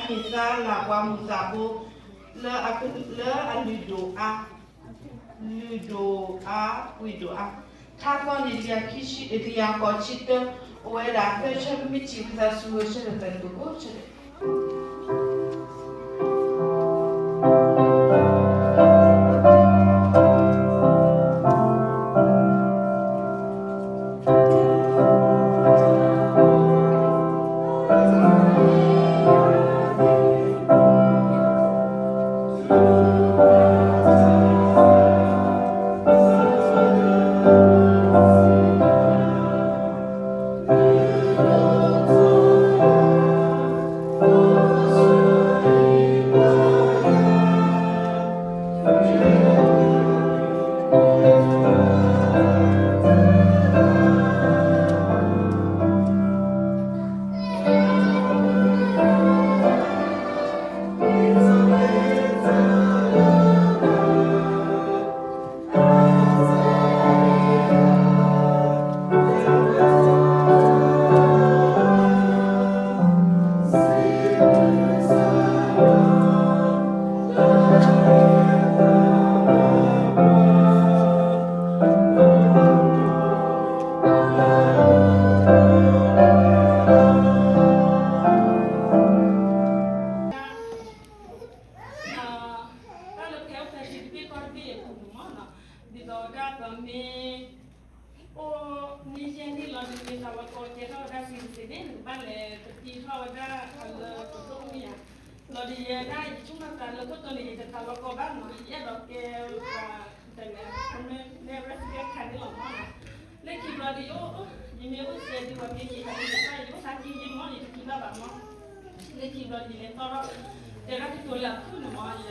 သးလၢပှၤမုၢ်သးဖိ လၢအ လၢအလုၢ်ဒိၣ်အါ, လုၢ်ဒိၣ်အါ, ဝံၢ်ဒိၣ်အါ, ထါသီန့ၣ် တကယၤခံဆံ, တကယၤဃိးဆံတၢ, အိၣ်ဝဲဒၣ်သၢဆၢ, ပမ့ၢ်ထံၣ်ဝံသးစူၤ ဂဲၤဆၢထၢၣ်သးန့ၣ် ပကအိၣ်ဆၢထၢၣ် တၢ်လၢဖဲအိၣ်ဖဲစံးတဘ့ၣ်ကီၢ်တဘ့ၣ်အပူၤန့ၣ်မ့ၢ်နီၤ, ဒ်သိးဒၣ်ပမ့ၢ် အိၣ်န့ၢ်ယဲၢ်နံၣ်လီၤဒီး မ့ၢ်သးလီၤကီကဲထီၣ်ဝဲဒၣ်စံးတစ့န့ၣ် နကဘၣ်လဲၤတတံထီၣ်ဝဲဒၣ်လၢကဒိၣ်မ့ၢ်ဧါ. လီၤဒီးယဲဒၣ်ယဆိကမိၣ်သးလၢခိၣ်တီန့ၣ် ယတသးလီၤကီဘၣ်နီၤ, ယအဲၣ်ဒိးကဲပှၤ တလဲၤ permanent resident ခါန့ၣ်လီၤမ့ၢ်နီၤ. လၢခံဘျီဒီးယအိၣ် ယမ့ၢ်အိၣ်စဲးဒ်ဝဲမ့ၢ်က့ၤခါန့ၣ် ယသးယအိၣ်သးက့ယဲၢ်မ့ၢ် ယတက့ၤဘၣ်ဘၣ်မ့ၢ် လၢခံဘျီယလဲၤတီၢ်ထီၣ် တဲဒၣ်ကတိၤလၢအခုၣ်န့ၣ်မ့ၢ် ယလဲၤ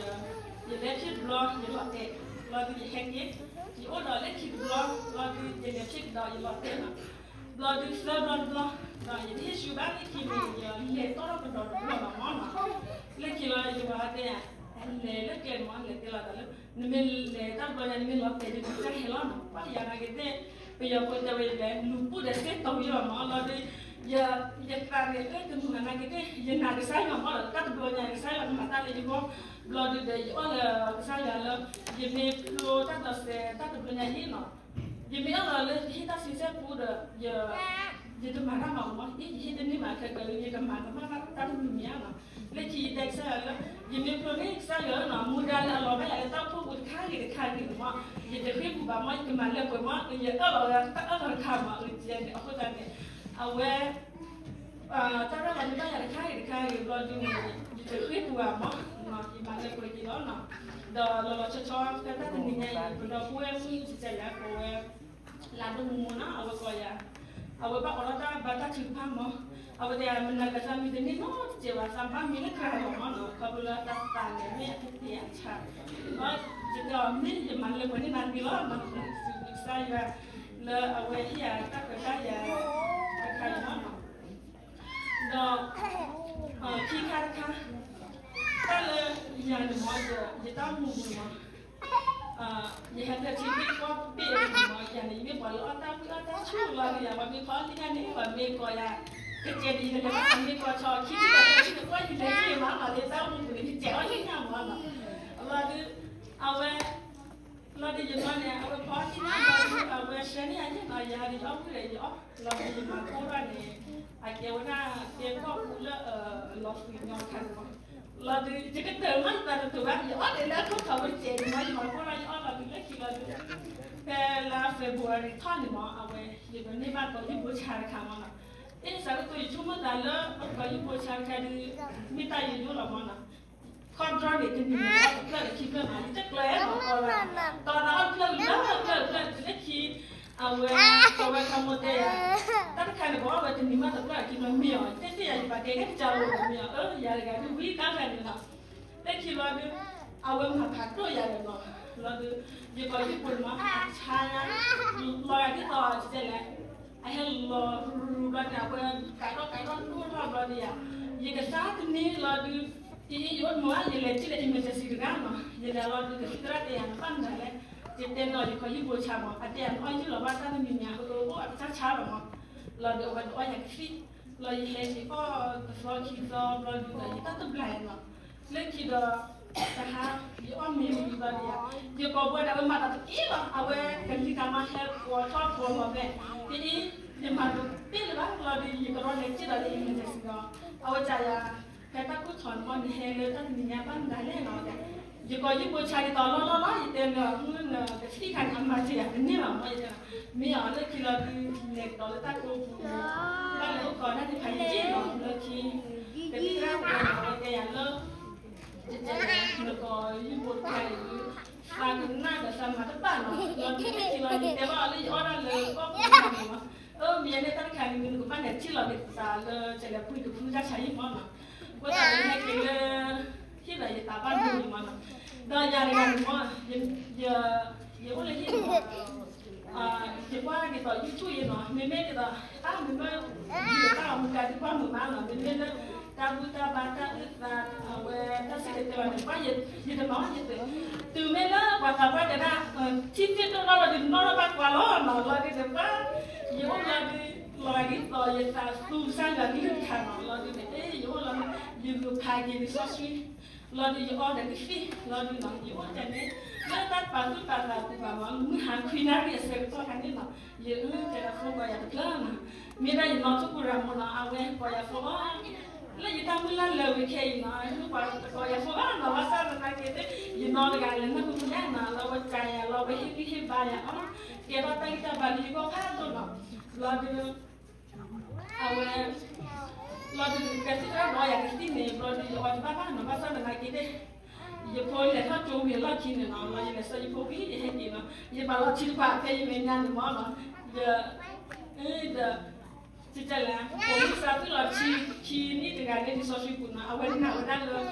ဖျ့တဘျီ ယလီၤတဲာ် ဘျီဒုးယဟဲက့ၤ ယအိၣ်ဒီးလၢခံတဘျီ ဘျီဒုးယလဲၤဖျ့ကဒီး ယလီၤတဲာ်နီၤ. ဘျီဒုးသၢဘျီတဘျီ ဒီးယတဟ့ၣ်ဆူဘၣ်လၢခံန့ၣ် ယလဲၤတီၢ်ထီၣ်ကဒီးတဘျီလီၤမ့ၢ်နီၤ. လၢခံလီၤယဝၤတဲ လဲၤလၢကျဲန့ၣ်မ့ၢ် လဲၤတဲလီၤသးလၢ နမ့ၢ်လဲၤတၢ်တဘျီညါ နမ့ၢ်လီၤတဲာ်ဒုး နကစၢ်ဟဲလီၤနီၤ ပှၤယၤနာ်က့သ့ၣ် ပယီၤဖိတဲဝဲယလဲၤ လူၤပိၣ်ဒီးစ့တီၤယီၤမ့ၢ် လီၤဒုး ယသးန့ၣ် အၢ တမုာ်နၤနာ်က့သ့ၣ် ယနာ်ကစၢ်ယွၤမ့ၢ်ဒီး တၢ်တဘျီညါ ကစၢ်ယွၤကမၤတၢ်လၢယဂီၢ် ဘျီဒုးဒီး ယအီၣ်လၢကစၢ်ယွၤလၢ ယမ့ၢ်ဖျိတၢ်ဒိးစဲး တၢ်တဘျီညါအံၤနီၤ ယမ့ၢ်အီၣ်လီၤလၢယဟ့ၣ်တၢ်စံးဆၢပူဒီး ယ ယတမၤတၢ်မၤမ့ၢ် ယဟ့ၣ်တန့ၢ်ဘၣ်ခဲကၢၤလၢ ယကမၤကမၣ်တၢ်တမံၤမံၤဧါနီၤ. လၢခံယတဲကစၢ်ယွၤလၢ ယမ့ၢ်ဖျိန့ၢ်ကစၢ်ယွၤနီၤ မူဒါလၢအလီၤဘၣ်ယၤလၢတၢ်အိၣ်ဖှိၣ်ပူၤတခါဂ့ၤတခါဂ့ၤမ့ၢ် ယတဃ့ပူၤဘၣ်မ့ၢ် ယကမၤလၢပှဲၤမ့ၢ် ယအၢၣ်လီၤဝဲတၢ်အၢၣ်လီၤတခါမ့ၢ် အဂ့ၢ်န့ၣ် အဃိသတးန့ၣ် အဝဲ တၢ်ရၢၢ်လီၤဒုးဘၣ်ယၤတခါဂ့ၤတခါဂ့ၤဘျီဒုးန့ၣ် ယတဃ့ပူၤဘၣ်မ့ၢ် ယမၤလၢပှဲၤက့ၤလီၤနီၤ. ဒီးလီၤလီၤဆီဆီ ဖဲတၢ်တနံၤညါအံၤ ပဒီပုၢ်ဝဲၢ်မုၣ်စဲးလဲၣ် ကိးဝဲ လၢဒိၣ်မူမူနီၤ အဝဲကိးယၤ အဝဲဘၣ်အိးထီၣ်တၢ်ဘါတၢ်ထုကဖၣ်မ့ၢ် အဝဲတဲ မနၤကသးမံတန့ၢ်နီတစဲးဘၣ် သးဘၣ်မံလၢကြၢးလီၤမ့ၢ်နီၤ ခီဖျိလၢတၢ်သးန့ၣ်မ့ၢ်အတသ့အဆါ ဒီးယတဲအီၤမ့ၢ်ယမၤလၢပှဲၤန့ၢ်နၤန့ၣ်လီၤနီၤ စံးဘျုးကစၢ်ယွၤ လၢအဝဲဟ့ၣ်ယၤတၢ်ခွဲးတၢ်ယာ်တခါအံၤလီၤနီၤ ဒီး ခံခါတခါ တၢ်လၢယၤန့ၣ်မ့ၢ် ယတၢ်အိၣ်မူပူၤန့ၣ်မ့ၢ် ယဟဲဖဲထံဘ့ၣ်ကီၢ်ဘ့ၣ်အပူၤန့ၣ်မ့ၢ် ယၤန့ၣ် ယမ့ၢ်ပှၤလၢအီၣ်တၢ်ဝံၣ်အီၣ်တၢ်ဆူၣ်လီၤဒီးယၤ ပှၤမ့ၢ်ဖီအီၣ်လံညါန့ၣ် ပှၤမ့ၢ်ကိးယၤ ကစဲးဒ်ယကလဲၤမၤမ့ၢ်ကိးဆီခံထံၣ်ဒီး တၢ်ထံၣ်န့ၣ် ကွၢ်ယလဲၤထံၣ်ယမၤမးလၢတၢ်အိၣ်မူပူၤန့ၣ် ယစဲးအီၣ်လံညါမ့ၢ်နီၤ အဝဲဒုး အဝဲ လီၤဒုးယမၤန့ၣ် အဝဲဖီအီၣ်လံညါလီၤဒုး အဝဲဆှၢန့ၢ်ယၤယဲၢ်နီၤ ယၤဒုးယအီၣ်ဝံၣ်ဒီးယအီၣ် လီၤဒုးယမၤကိၢ်ထီၣ်န့ၣ် အကဲဝဲဒၣ်ကဲကီၢ်ပူၤလၢ လီၤသွံၣ်ညီခါန့ၣ်မး လီၤဒုး ယကတၢၢ်မးယသးတတူၢ်ဘၣ် ယအီၣ်န့ၣ်လၢအခိၣ်ထီၣ်ဝဲတစဲးန့ၣ်မး ယမၤကိၢ်ထီၣ်ယအီၣ်လီၤဒုးလၢခံလီၤဒုး ဖဲလါ February ထီၣ်န့ၣ်မး အဝဲ ယကန့ၢ်ဘၣ်ကီၢ်ယုၢ်ဘိဆါတခါမးနီၤ အ့ၣ် စးကတိၤယဆိကမိၣ်သးလၢ ကီၢ်ယုၢ်ဘိဆါတခါဒုး မ့ၢ်တၢ်ယိယိလီၤမးနီၤ ခီဒြီန့ၣ် တနံၤန့ၣ် တဖျၢၣ်ဒီးခံဖျၢၣ်မး ယတကျၢၤနီၤ တီၤသးအီၣ်တဖျၢၣ်လၢတဖျၢၣ်တဖျၢၣ်တုၤလၢခံ အဝဲ အဝဲခီမိၣ်တဲယၤ တၢ်တခါန့ၣ် ပှၤအီၣ်ဝဲတနံၤမးတဖျၢၣ်ခံဖျၢၣ်မ့ၢ်အီၤ တသ့ၣ်ညါယပာ်ကဲကဲတကးလိာ်မ့ၢ်အီၤ အၢ ယၤတဂၤဒုးဝံတၢ်တခါန့ၣ်နီၤ လၢခံဘျီဒုး အဝဲမၤဖးဒိၣ်ယၤဒီးနီၤ လီၤဒုး ယကီၢ်ယုၢ်ဘိန့ၣ်မး အဆါ လီၤဂာ်ဒ်သိးတဲလဲၣ် အဟဲလီၤရူၤရူၤဘျီန့ၣ် အဝဲကးထီၣ်ကးထီၣ်ဒိၣ်ထီၣ်ဘျီဒုးယၤ ယကစၢ်တနံၤလီၤဒုး အံၤယအိၣ်မး ယလဲၤထံၣ်လၢ emergency တဂၤနီၤ ယလဲၤလီၤဒုး ကသံၣ်သရၣ်တဲယၤ နဘၣ်မနုၤလဲၣ် ယတဲနီၤ ယကီၢ်ယုၢ်ဘိဆါမး အတဲယၤ နအီၣ်ယုၢ်လီၤဘၣ်တၢ်တမံၤမံၤ အကအိၣ်အကစၢ်ဆါလီၤမး လီၤဒုး အဝဲဒုးအီၣ်ယၤကသံၣ် လီၤယဟဲယအီၣ်တသီခံသီဘျီဒုးဒီး ယတၢ်တဘျါအံၤလီၤ. လၢခံဒီး တဟါ ယအီၣ်မ့ၤဝံၤဘျီဒုးယၤ ယကိာ်ဘိဒၣ်ဝဲမၤတၢ်တက့ၢ်လီၤ. အဝဲကလံၤတၢ်မၤဟဲကွီၤထီၣ်ကွီၤလီၤဖဲ ယအံၤ ယမၤတသ့လၢၤဘၣ်လီၤဒုး ယကရီန့ၣ်စ့ၢ်ဒီးလၢယမဲာ်တဲၤစ့ၢ်ကီး အဝဲတၢ်ယၤ ဖဲတၢ်ကိၢ်ထီၣ်န့ၣ်မ့ၢ် နဟဲလၢတၢ်တနံၤညါဘၣ်မနုၤလဲၣ်နီၤ ယကိာ်ယုၢ်ဘိဆါဒ်သိးလီၢ်လီၢ်လီၤ ယတဲလၢမုၢ်နကသံၣ်ခါန့ၣ် အမၤတ့ၢ်ယၤတန့ၢ်ဘၣ်မ့ၢ်ယတဲ မ့ၢ်အီၤလၢခံလီၤဒုး လဲၤကဒီးလၢတၢ်ကိးပူၤ ဘၣ်လဲၤအိၣ်ကီးတၢ်သ့ၣ်တဖၣ်ယက့ၢ်လီၤလၢခံ ကသံၣ်သရၣ်ဖိန့ၣ် အဝဲတဲယၤလၢ တဲတဲလၢ နကိာ်ယုၢ်ဘိတခါအံၤဒုး သးကနၣ်ဒီးသးမၤတဘၣ်နီၤ လီၤဒုးလၢခံလီၤဒုး တဲဘၣ်အီၤလၢယအီၣ်ဒၣ်လၢကီၢ်ပူၤန့ၣ်မ့ၢ် အၢ မ့ၢ်ယဲန့ၣ်တၢ်တခါန့ၣ် နကဘၣ်လဲၤထံၣ်လီၤက့ၤသးလၢ ကလဲၤပှ့ၤကဖုတၢ်ဆါဟံၣ်မ့ၢ်နီၤ အဃိသတးန့ၣ်ဟဲက့ၤလၢ ဟ့ၣ်ဒီးယသးဘၣ်ဒိန့ၣ်မ့ၢ်နီၤ ဒီးယၤတဂၤန့ၣ်မ့ၢ် ယ ယအိၣ်လၢဟံၣ်န့ၣ်မ့ၢ် ယကွၢ်ဒ်သိး YouTube ယနီၤ မ့မ့ၢ်ဒ်သိး အါ မ့မ့ၢ် ယတၢ်အီၣ်မူကၤဒုးကွၢ်မုာ်မးနီၤ မ့မ့ၢ်လၢ တၢ်ဘူၣ်တၢ်ဘါတၢ်အုၣ်သး အဝဲတၢ်စံၣ်တဲၤတဲလီၤန့ၣ် ကွၢ်ယတမၤအီၣ်ယတ တုၤမ့ၢ်လၢပှၤသးပှၢ်တဲဒၣ် ထံသ့ၣ်ဒိၣ်ထီၣ်လီၤဒုး နီၢ်ထီၣ်ဘၣ်ကွၢ်လီၤနီၤ လီၤဒုးန့ၣ် ပှၤ ယအိၣ်လီၤဒုး လီၤဂာ်ဒ်သိးယသးသူကစၢ်ယွၤကလုၢ်ကထါနီၤ လီၤဒုးန့ၣ် ယအိၣ်လီၤ ယလူၤဖးက့ၤလံာ်စီဆှံ လီၤဒုးယအီၣ်ဒီးကသံၣ် လီၤဒုးနီၤ ယအိၣ်တဲန့ၣ် လၢတၢ်ပာ်သူၣ်ပာ်သးပူၤဘၣ်မ့ၢ် မုၢ်ဟါခွံနၣ်ရံၣ်အဆၢကတီၢ်ခါန့ၣ်နီၤ ယအၢတဲဒၣ်ဖိပှၤယၤတဖျၢၣ်နီၤ မ့ၢ်ဒၣ်ယနီၢ်ထိၣ်ပူၤရၤမ့ၢ်နီၤ အဝဲကိးယၤဖိအီၤ လၢယတၢ်မုၢ်လၢ်လၢာ်ဝံၤခဲအံၤနီၤ မ့ၢ်ပှၤတကိးယၤဖိဘၣ်နီၤ ဘၣ်ဆၣ်သနာ်က့သ့ၣ် ယနီၢ်တဂၤလဲၤနၢ်ဟူမူဒါနီၤ လၢအဝဲကၤယၤ လၢအဝဲဟ့ၣ်ဂံၢ်ဟ့ၣ်ဘါယၤအီၤ ကဲထီၣ်တၢ်ဂံၢ်တၢ်ဘါလၢယဂီၢ်ဖးဒိၣ်နီၤ လီၤဒုး အဝဲ လီၤဒုးကဲသ့ၣ်တၢ်ဒီးယၤကသံၣ်န့ၣ် ဘျီဒုးယအီၣ်တဘၣ်ဘၣ်နီၤ ဘၣ်ဆၣ်သနာ်က့သ့ၣ် ယဖိလဲၤထီၣ်ကၠိဝံၤအလီၢ်ခံန့ၣ်နီၤ လီၤယလဲၤဆှၢယဖိဝံၤ ယဟဲက့ၤနီၤ ယပာ်လီၤထံတပၤဖဲယမဲာ်ညါန့ၣ်မ့ၢ်နီၤ ယ ဒီး ကတဲလဲၣ် ပိာ်မုၣ်သးဖှံလီၤထံခံနံၣ်တဂၤန့ၣ် လံာ်စီဆှံပူၤနီၤ အဝဲနာ်ဝဲဒၣ်လၢ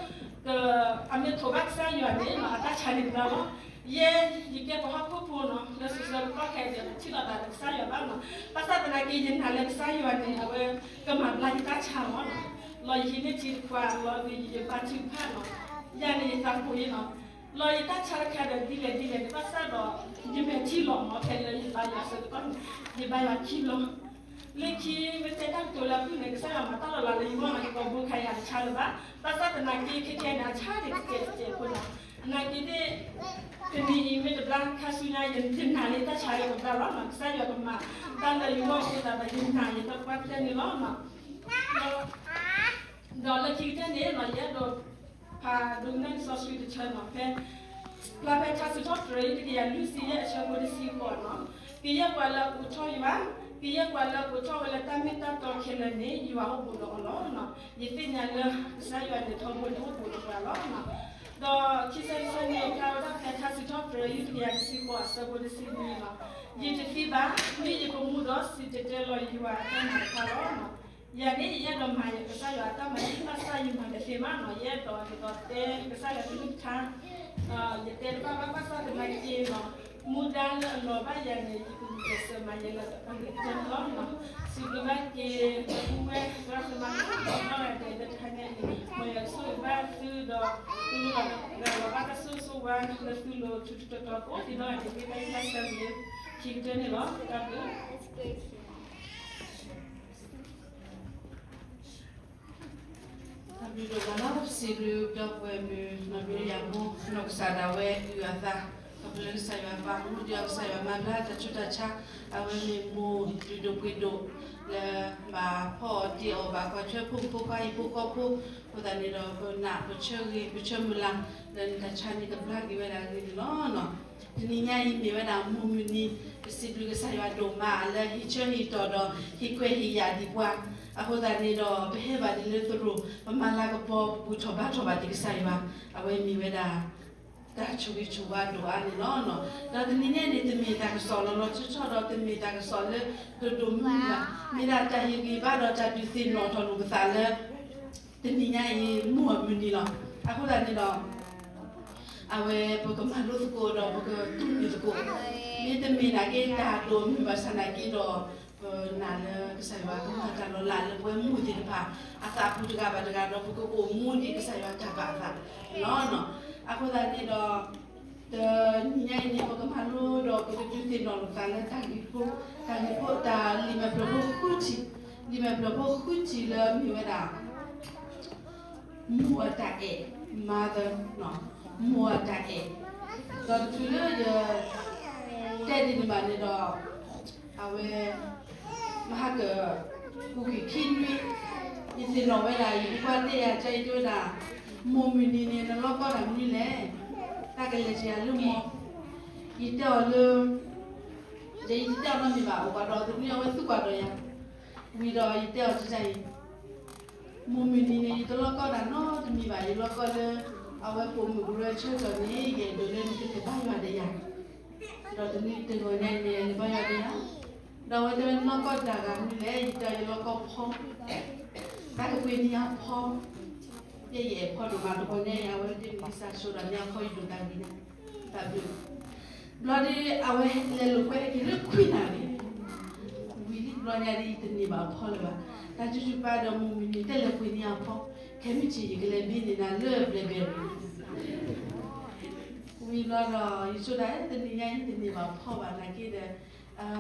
အမ့ၢ်ထိးဘၣ်ကစၢ်ယွၤန့ၣ်နီၤ အတၢ်ဆါန့ၣ်တဘျီလီၤ ယဲ ယကဲပှၤဟီၣ်ခိၣ်ဖိနီၤ လၢစိၤဆၢကတီၢ်ခဲအံၤဒီး တထံၣ်လိာ်သးဒီးကစၢ်ယွၤဘၣ်နီၤ ဘၣ်ဆၣ်သနာ်က့ ယနာ်လၢကစၢ်ယွၤန့ၣ် အဝဲကမၤဘျါယတၢ်ဆါမ့ၢ်နီၤ လီၤယဟံးန့ၢ်ထံတခွး လီၤဒုးယဘါထုကဖၣ်နီၤ ယၤန့ၣ်ယသးပူၤအံၤနီၤ လီၤယတၢ်ဆါတခါဒီးဒ်လဲၣ်ဒ်လဲၣ်န့ၣ် ဘၣ်ဆၣ်ဒီး ယမဲာ်ထံလီၤမ့ၢ်ဖဲလၢယဘါယွၤအဆၢကတီၢ်န့ၣ် ယဘါယွၤခံဘျီ လၢခံ မ့ၢ်တဲတၢ်ကတိၤလၢအပုၢ်န့ၣ် ကစၢ်ယွၤမၤတၢ်လီၤလးလၢယဂီၢ်နီၤ ယကိာ်ဘိခါယၤတဆါလၢၤဘၣ် ဘၣ်ဆၣ်သနာ်က့ ခဲခဲန့ၣ် အဆါဒံးတစဲးတစဲးဖိနီၤ သနာ်က့သ့ၣ် တနံၤအံၤမ့ၢ်တဘျါခါဆူညါ ယနာ်လၢယတၢ်ဆါယကဘျါလီၤနီၤ ကစၢ်ယွၤကမၤတၢ်လၢယဂီၢ်အဃိသတးဒီး ယနာ်ယသပှၢ်ကတၢၢ်န့ၣ်လီၤနီၤ ဒီးလၢခံကတၢၢ်န့ၣ်နီၤ ယအဲၣ်ဒိး ဖးဒိကနၣ်လံာ်စီဆှံတဆၢနီၤ ဖဲ ဖျါဖဲထါစံးထီၣ်ပတြၢၤ တကယၤလွံၢ်ဆံယဲၢ်အဆၢဖိတဆံဃိးနီၤ ကယဲၢ်ပှၤလၢအအိးထီၣ်ယွၤ, ကယဲၢ်ပှၤလၢအအိးထီၣ်ဝဲလၢတၢ်မ့ၢ်တၢ်တီခဲလၢာ်န့ၣ် ယွၤအိၣ်ဘူးဒီးအီၤလီၤ. ယသ့ၣ်ညါလၢကစၢ်ယွၤန့ၣ်ထီဘိန့ၣ်အိၣ်ဘူးဒီးပှၤလီၤ. ဒီးခံဆံတဆၢန့ၣ် ဖျါဝဲဒၣ်ဖဲထါစံးထီၣ်ပတြၢၤ တကယၤတဆံဃိးအဆၢဖိတဆံနွံလီၤ. ယတသံဘၣ်, မ့ၢ်ယကမူဒီးစံၣ်တဲၤတဲလီၤယွၤအတၢ်မၤတဖၣ်လီၤ. ယၤန့ၣ် ယအဲၣ်ဒိးမၤကစၢ်ယွၤအတၢ်မၤ ဘၣ်ဆၣ်ယမၤတသ့ဘၣ်နီၤ, ယအဲၣ်ဒိးဒ်သိးတဲကစၢ်ယွၤကလုၢ်ကထါ ယတဲတဘၣ်ဘၣ် ဘၣ်ဆၣ်သနာ်က့နီၤ, မူဒါလၢအလီၤဘၣ်ယၤန့ၣ် ယကဂုာ်ကျဲးစၢးမၤယဲလၢတၢ်န့ၣ်တၢ်န့ၣ်လီၤ. စံးဘျုးဘၣ်က့ၤ ပုၢ်ဝဲၢ်သရၣ်သမါကိးနီၢ်ဂၤဒဲးလၢတဟါညါအံၤ မ်ယွၤကဆိၣ်ဂ့ၤဘၣ်သုဒီး သုလီၤဘၣ်တၢ်ဆိၣ်ဂ့ၤဆိၣ်ဝါလၢသုလိၤထူးထူးတီၤတီၤကိးဒံးနီၢ်ဂၤဒဲး မ့ၢ်တၢ်အုၣ်တၢ်ဆၢဂ့ၤခံကတၢၢ်န့ၣ်လီၤ. တၢ်ဘျုး တၢ်ဘျုးဒိၣ်မးလီၤ. စံးဘျုးဒီပုၢ်ဝဲၢ်မုၣ်နီၢ်ဘျုးယၤဘိ နီၢ်ကစၢ်ဒၣ်ဝဲအုၣ်အသး ခီဖျိလၢကစၢ်ယွၤပာ်မူဒံးအီၤ ကစၢ်ယွၤမၤဘျါတၢ်ဆူးတၢ်ဆါ အဝဲမ့ၢ်မိၢ်လုၢ်ဒိၣ်ပှ့ၤဒိၣ် လၢဘၣ်ဖီၣ်အီၤတ့ၢ်အီၤ ဘၣ်ကွၢ်ထွဲဖိမုၣ်ဖိခွါဟံၣ်ဖိဃီဖိ အဃိသတးန့ၣ်ဒီး ပနာ်ပဆၢဂ့ၤ ပဆၢမုၢ်လၢ် လၢနတၢ်ဆါန့ၣ်ကဘျါက့ၤဝဲဒၣ်အဂ့ၢ်န့ၣ်လီၤ. တနံၤညါအံၤမ့ၢ်ဝဲဒၣ်မုၢ်မုၢ်နံၤ ပစံးဘျုးကစၢ်ယွၤဒိၣ်မး လၢဟံးဆၢဟံးတီၤဒီး ဟ့ၣ်ခွဲးဟ့ၣ်ယာ်ဒံးပှၤ အဃိသတးန့ၣ်ဒီး ပဟဲဘၣ်ဒ်လၢသရိာ် ပမၤလၤကပီၤ ပဘူၣ်ထီၣ်ဘါထီၣ်ဘၣ်ဒံးကစၢ်ယွၤ အဝဲမ့ၢ်ဝဲဒၣ် တၢ်ဆိၣ်ဂ့ၤဆိၣ်ဝါဒိၣ်အါန့ၣ်လီၤ. ဒီးတနံၤညါန့ၣ် တမ့ၢ်တၢ်ကစီၣ်လီၤလီၤဆီဆီဒီး တမ့ၢ်တၢ်ကစီၣ်လၢဒိၣ်ဒိၣ်မုၢ်မုၢ်ဘၣ်, မ့ၢ်ဒၣ်တၢ်ဟ့ၣ်ဂံၢ်ဘါဒီးတၢ်ဒုးသ့ၣ်နီၣ်ထီၣ်လိာ်ပသးလၢ တနံၤညါအံၤ မုၢ်အမုၢ်နံၤလီၤ. အဃိသတးန့ၣ်ဒီး အဝဲပကမၤလိသကိးဒီးပကတူၢ်န့ၢ်သကိး, မ့တမ့ၢ်နာ်က့တၢ်ဒိၣ်မုၢ်ဘၣ်ဆၣ်နာ်က့ဒီး ပနာ်လၢကစၢ်ယွၤကမၤတၢ်လီၤလးလၢပဝဲမုၢ်သ့ၣ်တဖၣ် အသးပူၤတဂၤဘၣ်တဂၤဒီး ပကအိၣ်မူဒံးကစၢ်ယွၤတၢ်ဘၣ်အသးန့ၣ်လီၤ. အဃိသတးန့ၣ်ဒီး တနံၤညါအံၤန့ၣ် ပကမၤလိဒီးပကဒုးသ့ၣ်နီၣ်လိာ်သးလၢတၢ်ဂ့ၢ်ဖိ, တၢ်ဂ့ၢ်ဖိ တၢ်လံာ်မဲာ်ဖျၢၣ်ဖိဃုထံၣ် လံာ်မဲာ်ဖျၢၣ်ဖိဃုထံၣ်လၢမ့ၢ်ဝဲဒၣ် မိၢ်အတၢ်အဲၣ်, mother, မိၢ်အတၢ်အဲၣ်, ဒီးတချုးလၢယ တဲဒ်န့ၣ်ဘၣ်န့ၣ်ဒီး အဝဲ မဟါက ပူၤကွံာ်ခံနွံ ယသ့ၣ်နီၣ်ဝဲဒၣ် ယဖိခွါတဲယၤ ကၠီ ယတဲဝဲဒၣ် မိၢ်မုၢ်နံၤန့ၣ် နလီကီတၢ်မနုၤလဲၣ်, တၢ်ကလဲၤတယၤလၢမိၢ်, ယတဲအီၤလၢ ယတတဲအီၤနီတမံၤဘၣ်, အိၣ်ကွၢ်ဒီးတနွံအဝဲသူကွၢ်ဒီးယၤ, ဝံၤဒီးယတဲအီၤတၢ်အံၤ, မိၢ်မုၢ်နံၤန့ၣ် ယတလီကီတၢ်နီတမံၤဘၣ်, ယလီကီလၢ အဝဲပိာ်မုၣ်ကရၢဆၢကတီၢ်န့ၣ် ယအဲၣ်ဒိးလၢနကလဲၤဘါယွၤဒီးယၤ, ဒီးတနွံတဂီၤညါအံၤန့ၣ် လဲၤဘါယွၤဒီးယၤ, ဒီးအဝဲတဲဝဲ နလီကီတၢ်ဂၤမနုၤလဲၣ်, ယတဲအီၤ ယလီကီဖီ, တၢ်ကပှ့ၤန့ၢ်ယၤဖီ, ယဲယအဲၣ်ဖီဒိၣ်မး, တဂီၤညါအံၤ အဝဲတဲမ့ၢ်ကစၢ်ဆိဒီးန့ၣ်အဖီယဒိၣ်တၢ်ဂ့ၤန့ၣ်, တၢ်ဘျုး ဘျီဒီး အဝဲလဲၤလိာ်ကွဲဟဲက့ၤလၢခွံနၣ်ရံၣ်, ဝံၤလံဘျီညါဒီး ယတန့ၢ်ဘၣ်အဖီလၢၤဘၣ်, တၢ်စုဆူၣ်ပာ်ဒီးမိၢ်မုၢ်နံၤတဲလဲၤပှ့ၤန့ၢ်အဖီ, ခဲမုၢ်ဆ့ၣ်ယကလဲၤဘ့န့ၢ်နၤလၢဘျဲၣ်ဘဲၣ်န့ၣ်, ဝံၤဘျီဒီး ယဆိဒၣ် တနံၤညါအံၤတန့ၢ်ဘၣ်အဖီဘၣ်နာ်က့ဒီး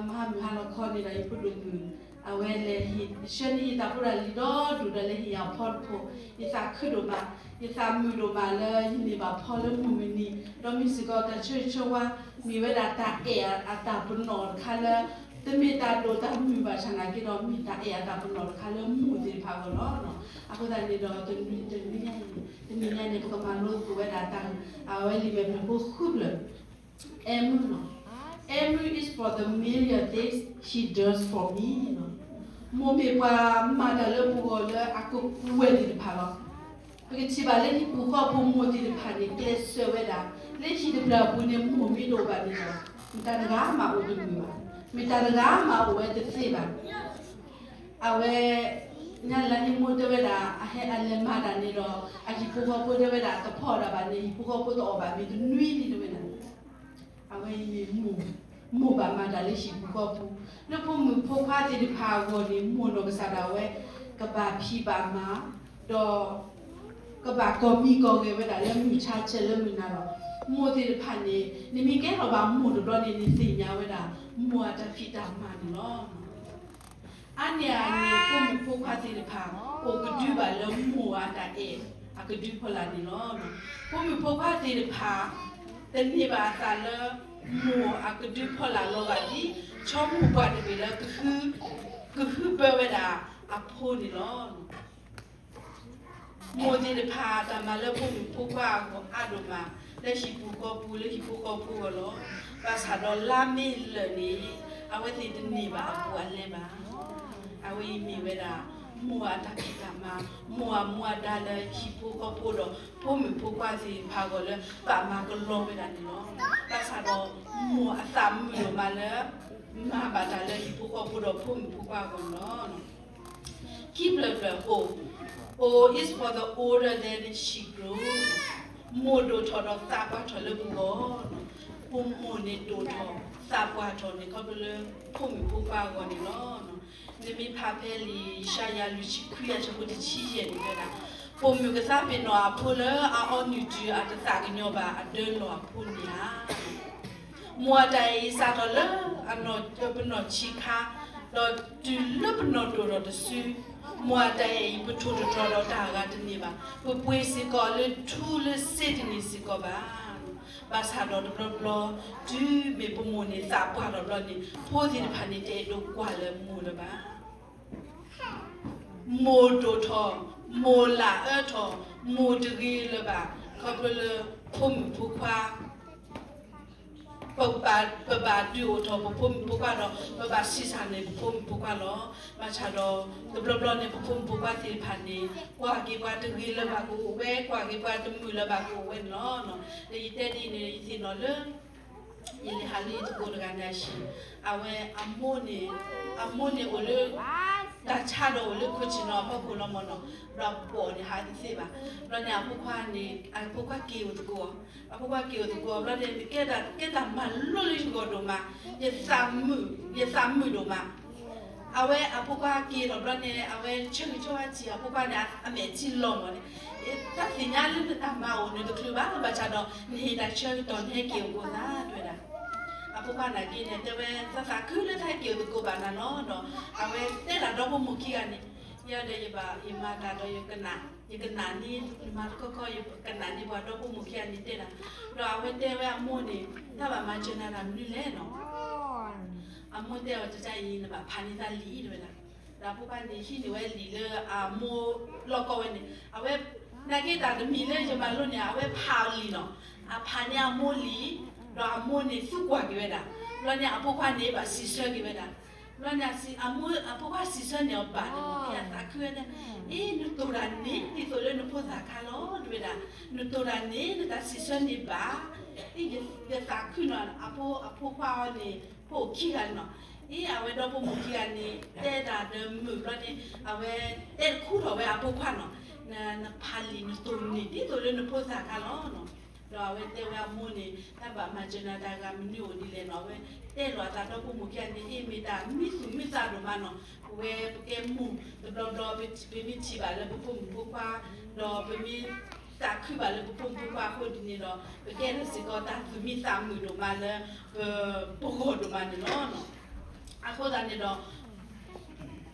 မဟါမုၢ်ဟါလီၤခီန့ၣ်ဒီး ယဖိဒိၣ်မုၣ် အဝဲလဲၤဟ့ၣ် ဆှၢန့ၢ်ယတၢ်ဖိတၢ်လံၤဒီဒူၣ်ဒီးလဲၤဟ့ၣ်ယၤအဖီတဖိ, ယသးခုဒိၣ်မး, ယသးမုာ်ဒိၣ်မးလၢယန့ၢ်ဘၣ်ဖီလၢမိၢ်မုၢ်နံၤ, ဒီးမ့ၢ်စ့ၢ်ကီးတၢ်ဆၢဂ့ၤဆၢဝါ မ့ၢ်ဝဲဒၣ်တၢ်အဲၣ်အတၢ်ပနီၣ်တခါလၢ တမ့ၢ်တၢ်ဒိၣ်တၢ်မုၢ်ဘၣ်ဆၣ်နာ်က့ဒီး မ့ၢ်တၢ်အဲၣ်အတၢ်ပနီၣ်တခါလၢမိၢ်သ့ၣ်တဖၣ်အဂီၢ်လီၤ. အဃိသတးန့ၣ်ဒီး တနံၤညါအံၤ, တနံၤညါန့ၣ် ပကမၤလိသကိးဝဲဒၣ်တၢ် အဝဲလံာ်မဲာ်ဖျၢၣ်ဖိဃုဖျၢၣ် Emma လီၤ. Emma is for the million things she does for me လီၤ. မိၢ်မ့ၢ်ပှၤမၤတၢ်လၢပဂီၢ်လၢအကကွဲၢ်သ့ၣ်တဖၣ်လီၤ. ပကထံၣ်ဘၣ်လၢဟံၣ်ပူၤဃီပူၤမိၢ်သ့ၣ်တဖၣ်န့ၣ် ကျဲးစၢးဝဲဒၣ်, လၢဟံၣ်တဖျၢၣ်အပူၤန့ၣ် မိၢ်မ့ၢ်တအိၣ်ဘၣ်န့ၣ်ဒီး မတၤတဂၤမးအိၣ်တမုာ်ဘၣ်, မတၤတဂၤမးအိၣ်ဝဲတသ့ဘၣ်. အဝဲ ညါလၢန့ၣ်မိၢ်တဲဝဲဒၣ် အဟဲအလဲၤမၤတၢ်န့ၣ်ဒီး အဟံၣ်ဖိဃီဖိတဲဝဲဒၣ် တဖီၣ်တၢ်ဘၣ်န့ၣ် ဟံၣ်ဖိဃီဖိတအီၣ်ဘၣ်မ့ၢ်တနွံလံတဲဝဲဒၣ်. အဝဲအံၤမ့ၢ်မိၢ်, မိၢ်ဘၣ်မၤတၢ်လၢဟံၣ်ပူၤဃီပူၤ, လၢဖိမုၣ်ဖိခွါသ့ၣ်တဖၣ်အဂီၢ်န့ၣ် မိၢ်နီၢ်ကစၢ်ဒၣ်ဝဲ ကဘၣ်ဖံးဘၣ်မၤ, ဒီး ကဘၣ်ကီၢ်မံကီၢ်ဂဲၤဝဲဒၣ်လၢမုၢ်ဆါဆဲးလၢမုၢ်နၤလီၤ. မိၢ်သ့ၣ်တဖၣ်န့ၣ် နမ့ၢ်ကဲထီၣ်ဘၣ်မိၢ်တဘျီန့ၣ် နသ့ၣ်ညါဝဲဒၣ် မိၢ်အတၢ်ဖံးတၢ်မၤန့ၣ်လီၤ. အါန့ၢ်အန့ၣ် ဖိမုၣ်ဖိခွါသ့ၣ်တဖၣ် အိၣ်ကဒုဘၣ်လၢမိၢ်အတၢ်အဲၣ်အကဒုဖီလာ်န့ၣ်လီၤ. ဖိမုၣ်ဖိခွါသ့ၣ်တဖၣ် တန့ၢ်ဘၣ်အသးလၢ မိၢ်အကဒုဖီလာ်လီၤဂာ်ဒ် ဆိကမိၣ်ပှၤတဘ့ၣ်လၢ ကဟုဘၢဝဲဒၣ်အဖိန့ၣ်လီၤ. မိၢ်သ့ၣ်တဖၣ်တၢ်မၤလၢဖိမုၣ်ဖိခွါအဂီၢ်အါဒိၣ်မး လၢဟံၣ်ပူၤဃီပူၤ လၢဟံၣ်ဖိဃီဖိအဂီၢ်လီၤ. ဘၣ်ဆၣ်ဒီးလါမ့ၢ်လၢာ်န့ၣ် အဝဲသ့ၣ်တန့ၢ်ဘၣ်အဘူးအလဲဘၣ်. အဝဲအံၤမ့ၢ်ဝဲဒၣ် မိၢ်အတၢ်ဖံးတၢ်မၤ, မိၢ်အမူအဒါလၢဟံၣ်ဖိဃီဖိဒီး ဖိမုၣ်ဖိခွါသ့ၣ်တဖၣ်အဂီၢ်လၢ ဘၣ်မၤကလီဝဲဒၣ်န့ၣ်လီၤ. ဘၣ်ဆၣ်ဒီး မိၢ်အသးမုာ်ဒိၣ်မးလၢ မၤဘၣ်တၢ်လၢဟံၣ်ဖိဃီဖိဒီးဖိမုၣ်ဖိခွါအဂီၢ်န့ၣ်လီၤ. ခံဖျၢၣ်ဖျၢၣ် O, O is for the older that she grow, မိၢ်ဒိၣ်ထီၣ်ဒီးသးပှၢ်ထီၣ်လၢပဂီၢ်, ပမိၢ်န့ၣ်ဒိၣ်ထီၣ် သးပှၢ်ထီၣ်န့ၣ် ခီဖျိလၢဖိမုၣ်ဖိခွါအဂီၢ်န့ၣ်လီၤ. နမ့ၢ်ဖးဖဲလံာ်ယၡါယၤလွံၢ်ဆံခွံအဆၢဖိတဆံယဲၢ်န့ၣ်တဲဒၣ်, ပိာ်မုၣ်ကသးပ့ၤနီၣ်အဖိလၢအအီနုၢ်တုၤအတသးကညီၤဘၣ်အဒၢလီၢ်အဖိန့ၣ်ဧါ. မိၢ်အတၢ်အဲၣ်အံၤစးထီၣ်လၢ ပနီၢ်ဆံးခါ, ဒီးတုၤလၢပနီၢ်ဒိၣ်ထီၣ်တစု, မိၢ်အတၢ်အဲၣ်အံၤ ပထိၣ်တတြီၤဒီးတၢ်အဂၤတန့ၢ်ဘၣ်. ပပှ့ၤစ့ၢ်ကီးလၢထူလၢစ့တန့ၢ်စ့ၢ်ကီးဘၣ်. ဘၣ်ဆၣ်ဒီးတဘျီဘျီ, တုၤမ့ၢ်ပမိၢ်န့ၣ်သးပှၢ်ထီၣ်ဘျီန့ၣ် ဖိသ့ၣ်တဖၣ်န့ၣ် တအဲၣ်ဒိးကွၢ်လၢမိၢ်လၢၤဘၣ်. မိၢ်ဒိၣ်ထီၣ်, မိၢ်လၢအၢထီၣ်, မိၢ်တဂ့ၤလၢၤဘၣ်, ခီဖျိလၢဖိမုၣ်ဖိခွါ ပဘၣ်ဒုးအိၣ်ထီၣ်ပဖိမုၣ်ဖိခွါဒီး ပဘၣ်ဆံးစၢ်န့ၢ်ပဖိမုၣ်ဖိခွါလီၤ. ဘၣ်ဆၣ်ဒီး တဘျီဘျီန့ၣ် ပဖိမုၣ်ဖိခွါသ့ၣ်တဖၣ်န့ၣ် ကွၢ်က့ၤပှၤတဂ့ၤလၢၤဘၣ်ကအိၣ်ဝဲ, ကွၢ်က့ၤပှၤတမုာ်လၢၤဘၣ်ကအိၣ်ဝဲန့ၣ်လီၤ. ဒီးယတဲဒ်အံၤန့ၣ် ယသ့ၣ်နီၣ်လၢ ယလဲၤဟးလၢယတံၤသကိးတဂၤန့ၣ်အဟံၣ်, အဝဲအမိၢ်န့ၣ်, အမိၢ်န့ၣ်အိၣ်လၢ တၢ်ဆါဒီးအိၣ်လၢခိၣ်ဆ့ၣ်နီၤအဖီခိၣ်လီၤမၢ်နီၤ, ဒီးပိာ်န့ၣ်ဟးတသ့ဘၣ်. ဘျီန့ၣ်အဖိခွါန့ၣ် အဖိခွါက့ၤအိၣ်သကိး, အဖိခွါက့ၤအိၣ်သကိး ဘျီန့ၣ် ကဲတၢ်ကဲတၢ်မၤလိလၢယဂီၢ်ဒိၣ်မး, ယသးမုာ်, ယသးမုာ်ဒိၣ်မး. အဝဲအဖိခွါက့ၤဒီးဘျီန့ၣ် အဝဲဆၢဂ့ၤဆၢဝါထံၣ်အဖိခွါန့ၣ် အမဲာ်ထံလီၤမၢ်န့ၣ်, တၢ်သ့ၣ်ညါလၢနတၢ်မၤအိၣ်နတချုးဘၣ်, ဘၣ်ဆၣ်ဒီး နဟ့ၣ်တၢ်ဆၢကတီၢ် နဟဲက့ၤအိၣ်သးတဲဝဲဒၣ်. ဖိခွါနာ်က့န့ၣ် တဲဝဲသးသးခုလၢတၢ်ဟဲက့ၤအိၣ်သကိးဘၣ်နၤလီၤ. ဒီးအဝဲတဲဒၣ်ဒီဖိမိၢ်ခံဂၤန့ၣ်, ယဲဒီးယဘၣ်ယမၤတၢ်ဒီးယကနၣ်, ယကနၣ်န့ၢ် နမၤတခီခီ ယကနၣ်န့ၢ်ပှၤဒီဖိမိၢ်ခံဂၤန့ၣ်တဲဒၣ်. ဒီးအဝဲတဲဝဲအမိၢ်န့ၣ် တၢ်ဘၣ်မၤစၢၤနၤတၢ်မနုၤလဲၣ်နီၤ. အမိၢ်တဲအီၤ တၢ်အံၤ နဘၣ်ဖးန့ၢ်သးလံာ် တဲဝဲဒၣ်. ဒီးအဖိခွါန့ၣ် ဟံးန့ၢ်ဝဲလံာ်လၢအမိၢ်လီၢ်ကီၢ်ဝဲန့ၣ် အဝဲ နာ်က့တၢ်တမံၤလၢယမၤလိန့ၣ် အဝဲဖးအီၤလံာ်နီၤ. အဖးန့ၢ်အမိၢ်လံာ်, ဒီးအမိၢ်န့ၣ်သူကွၢ်က့ၤဝဲဒၣ်. ဘျီန့ၣ်အဖိခွါန့ၣ် ဘၣ်စံးဆၢက့ၤဝဲဒၣ်. ဘျီန့ၣ်အမိၢ် အဖိခွါစံးဆၢန့ၢ်အီၤဘၣ်န့ၣ် အသးခုဝဲဒၣ်, အ့ နတိၢ်တၢ်န့ၣ် ဒ်သိးလၢနဖိသၣ်ခါလီၤ တဲဝဲဒၣ်. နတိၢ်တၢ်န့ၣ် နတၢ်စံးဆၢန့ၢ်ဘၣ်. အ့ ယသးခုနီၤ. အဖိခွါအီၤန့ၣ် ဖိခံဂၤန့ၣ်နီၤ. အ့ အဝဲဒီဖိမိၢ်ခံဂၤန့ၣ် တဲတၢ်ဒီးမုာ်ဘျီန့ၣ် အဝဲတဲတခူထီၣ်ဝဲအဖိခွါနီၤ. နဖးလံာ်နတိၢ်န့ၣ် ဒ်သိးလၢနဖိသၣ်ခါလီၤနီၤ. ဒီးအဝဲတဲဝဲအမိၢ်န့ၣ် တၢ်ဘၣ်မၤစၢၤနၤတၢ်ဂၤမနုၤအိၣ်ဒ်လဲၣ်နီၤ. အဝဲတဲလီၤအသးဒီဖိမိၢ်ခံဂၤန့ၣ် အ့ မ့ၢ်တၢ်မံသူၣ်မံသးဒိၣ်မးနီၤ. ပဝဲပကဲမိၢ်တဘျီဘျီ ပမ့ၢ်ထံၣ်ဘၣ်လၢပဖိမုၣ်ဖိခွါ ဒီးပမ့ၢ်သးခုဘၣ်လၢပဖိမုၣ်ဖိခွါအဃိဒ်န့ၣ်ဒီး ပကဲထီၣ်စ့ၢ်ကီးတၢ်သူၣ်မံသးမုာ်ဒိၣ်မးလၢ ပဂီၢ်ဒိၣ်မးန့ၣ်လီၤ. အဃိသတးန့ၣ်ဒီး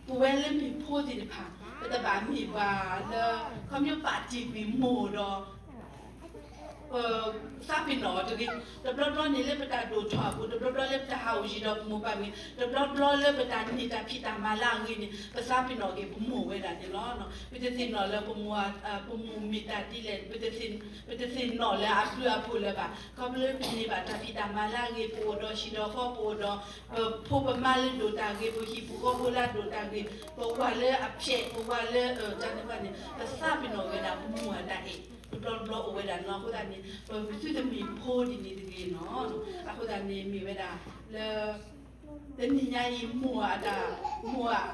ပဝဲလၢမ့ၢ်ဖိသ့ၣ်တဖၣ် ပတဘၣ်မ့ၢ်ပှၤလၢ ခီဖျိပာ်တ့ၢ်ကွံာ်မိၢ်ဒီး ပသးပ့ၤနီၣ်အီၤတဂ့ၤ. တဘျီဘျီန့ၣ်လၢပတၢ်ဒိၣ်ထီၣ်အပူၤ, တဘျီဘျီလၢပတၢ်ဟးအိၣ်ယံၤဒီးပမိၢ်ပၢ်မ့ၢ်, တဘျီဘျီလၢပတၢ်န့ၢ်တၢ်ဖံးတၢ်မၤလၢအဂ့ၤန့ၣ် ပသးပ့ၤနီၣ်က့ၤပမိၢ်ဝဲဒၣ်န့ၣ်လီၤ. ပတသ့ၣ်နီၣ်လၢပမိၢ်, ပမိၢ်မ့ၢ်တၢ်ဒ်လဲၣ်, ပတသ့ၣ်နီၣ်လၢအဘျုးအဖှိၣ်လၢၤဘၣ်. ခီဖျိလၢပန့ၢ်ဘၣ်တၢ်ဖံးတၢ်မၤလၢအဂ့ၤ, ပအိၣ်ဒီးဟံၣ်ဒီးဃီ, ပအိၣ်ဒီး ပဖိပမါလၢဒိၣ်တၢ်ဂ့ၤ, ပဟံၣ်ပူၤဃီဖိလၢအဒိၣ်တၢ်ဂ့ၤ, ပဝၤလၢအဖျဲး, ပဝၤလၢ တၢ်န့ၣ်ဘၣ်န့ၣ် ပသးပ့ၤနီၣ်ဝဲဒၣ်ပမိၢ်အတၢ်အဲၣ် တဘျီတဘျီအိၣ်ဝဲဒၣ်နီၤ. အဃိသတးန့ၣ် ပသုတမ့ၢ်ဖိဒ်န့ၣ်တဂ့ၤနီၤ. အဃိသတးန့ၣ်မ့ၢ်ဝဲဒၣ်လၢ တနံၤညါအံၤ မိၢ်အတၢ်, မိၢ်